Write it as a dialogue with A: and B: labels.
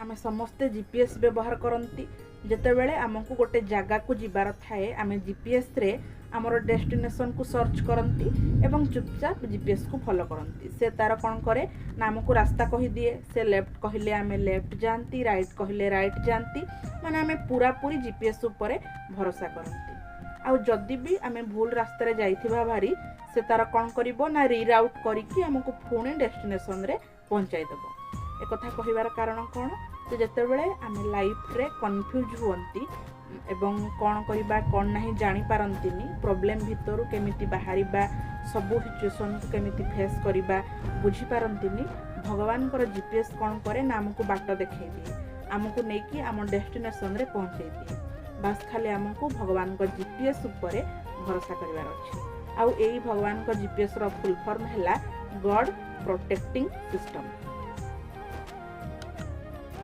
A: ଆମେ ସମସ୍ତେ GPS ବ୍ୟବହାର କରନ୍ତି। ଯେତେବେଳେ ଆମକୁ ଗୋଟେ ଜାଗାକୁ ଯିବାର ଥାଏ, ଆମେ ଜିପିଏସ୍ରେ ଆମର ଡେଷ୍ଟିନେସନ୍କୁ ସର୍ଚ୍ଚ କରନ୍ତି ଏବଂ ଚୁପଚାପ ଜିପିଏସ୍କୁ ଫଲୋ କରନ୍ତି। ସେ ତାର କ'ଣ କରେ ନା ଆମକୁ ରାସ୍ତା କହିଦିଏ। ସେ ଲେଫ୍ଟ କହିଲେ ଆମେ ଲେଫ୍ଟ ଯାଆନ୍ତି, ରାଇଟ୍ କହିଲେ ରାଇଟ୍ ଯାଆନ୍ତି, ମାନେ ଆମେ ପୁରାପୁରି ଜିପିଏସ୍ ଉପରେ ଭରସା କରନ୍ତି। ଆଉ ଯଦି ବି ଆମେ ଭୁଲ ରାସ୍ତାରେ ଯାଇଥିବା ଭାରି, ସେ ତାର କ'ଣ କରିବ ନା ରିରାଉଟ୍ କରିକି ଆମକୁ ପୁଣି ଡେଷ୍ଟିନେସନ୍ରେ ପହଞ୍ଚାଇ ଦେବ। ଏକଥା କହିବାର କାରଣ କ'ଣ ଯେ ଯେତେବେଳେ ଆମେ ଲାଇଫ୍ରେ କନଫ୍ୟୁଜ୍ ହୁଅନ୍ତି ଏବଂ କ'ଣ କରିବା କ'ଣ ନାହିଁ ଜାଣିପାରନ୍ତିନି, ପ୍ରୋବ୍ଲେମ୍ ଭିତରୁ କେମିତି ବାହାରିବା, ସବୁ ସିଚୁଏସନ୍କୁ କେମିତି ଫେସ୍ କରିବା ବୁଝିପାରନ୍ତିନି, ଭଗବାନଙ୍କର ଜିପିଏସ୍ କ'ଣ କରେ ନା ଆମକୁ ବାଟ ଦେଖାଇ ଦିଏ, ଆମକୁ ନେଇକି ଆମ ଡେଷ୍ଟିନେସନ୍ରେ ପହଞ୍ଚାଇ ଦିଏ। ବାସ୍, ଖାଲି ଆମକୁ ଭଗବାନଙ୍କ ଜିପିଏସ୍ ଉପରେ ଭରସା କରିବାର ଅଛି। ଆଉ ଏଇ ଭଗବାନଙ୍କ ଜିପିଏସ୍ର ଫୁଲ୍ ଫର୍ମ ହେଲା ଗଡ୍ ପ୍ରୋଟେକ୍ଟିଂ ସିଷ୍ଟମ୍।